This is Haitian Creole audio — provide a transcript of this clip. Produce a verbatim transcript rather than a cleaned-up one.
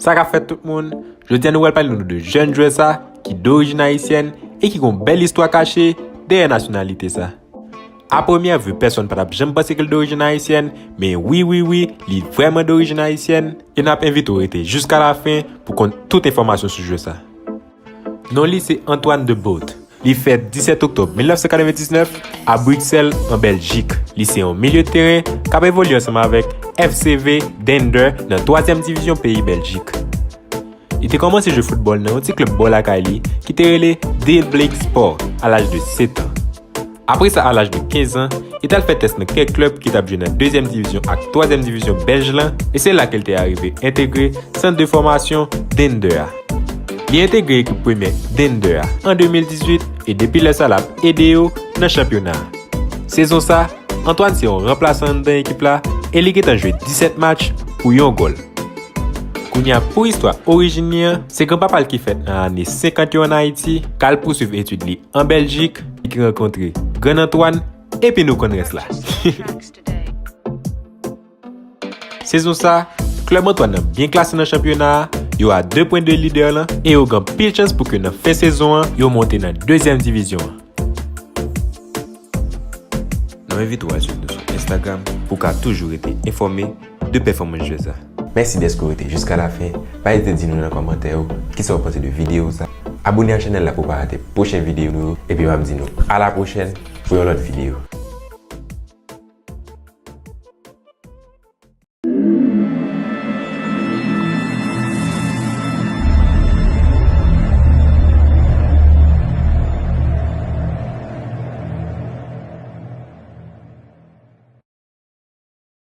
Sa k ap fèt tout moun? Jodi a nou pral pale nou de jèn jwè sa ki dorijin ayisyèn e ki gon bèl istwa kache dèyè nasyonalite sa. A premyè vi, pèsonn pa t ap janm panse ke l dorijin ayisyèn, men wi, wi, wi, li vrèman dorijin ayisyèn, e n ap envite w rete jiska lafen pou konn tout enfòmasyon sou jwè sa. Non li se Antoine de Boot. Li fèt disèt oktòb mil nèf san katrevendiznèf a Briksèl, an Bèljik. Li se yon milye teren k ap evolye ansanm avèk F C V Dender nan twazyèm divizyon peyi Bèljik. Li te kòmanse jwe foutbòl nan yon ti klèb bò lakay li ki te rele Deelblink Sport a laj de sèt an. Apre sa, a laj de kenz an, li t al fè tès nan kèk klèb ki t ap jwe nan dezyèm divizyon ak twazyèm divizyon bèlj lan, e se la ke l te arive entegre sant de fòmasyon Dender a. Li entegre ekip premyè Dender a an de mil dizuit e depi lè sa l ap ede yo nan chanpyona a. Sezon sa, Antoine se yon ranplasan anndan ekip la e li gentan jwe disèt match pou yon gòl. Kounye a, pou istwa orijin li an, se granpapa l ki fèt nan ane senkant yo ann Ayiti, k al pouswiv etid li an Bèljik, e ki rankontre Grann Antoine, epi nou konn rès la. Sezon sa, klèb Antoine nan byen klase nan chanpyona a, yo a de pwen de lidè lan, e yo gen anpil chans pou ke nan fen sezon an, yo monte nan dezyèm divizyon an. Nou envite w al swiv nou sou Instagram pou w ka toujou rete enfòme de pèfòmans jwè sa. Mèsi dèske w rete jiska lafen. Pa ezite di nou nan kòmantè yo kisa w panse de videyo sa. Abone a chanèl la pou w pa rate pwochen videyo nou yo. Epi m ap di nou a la pwochèn pou yon lòt videyo.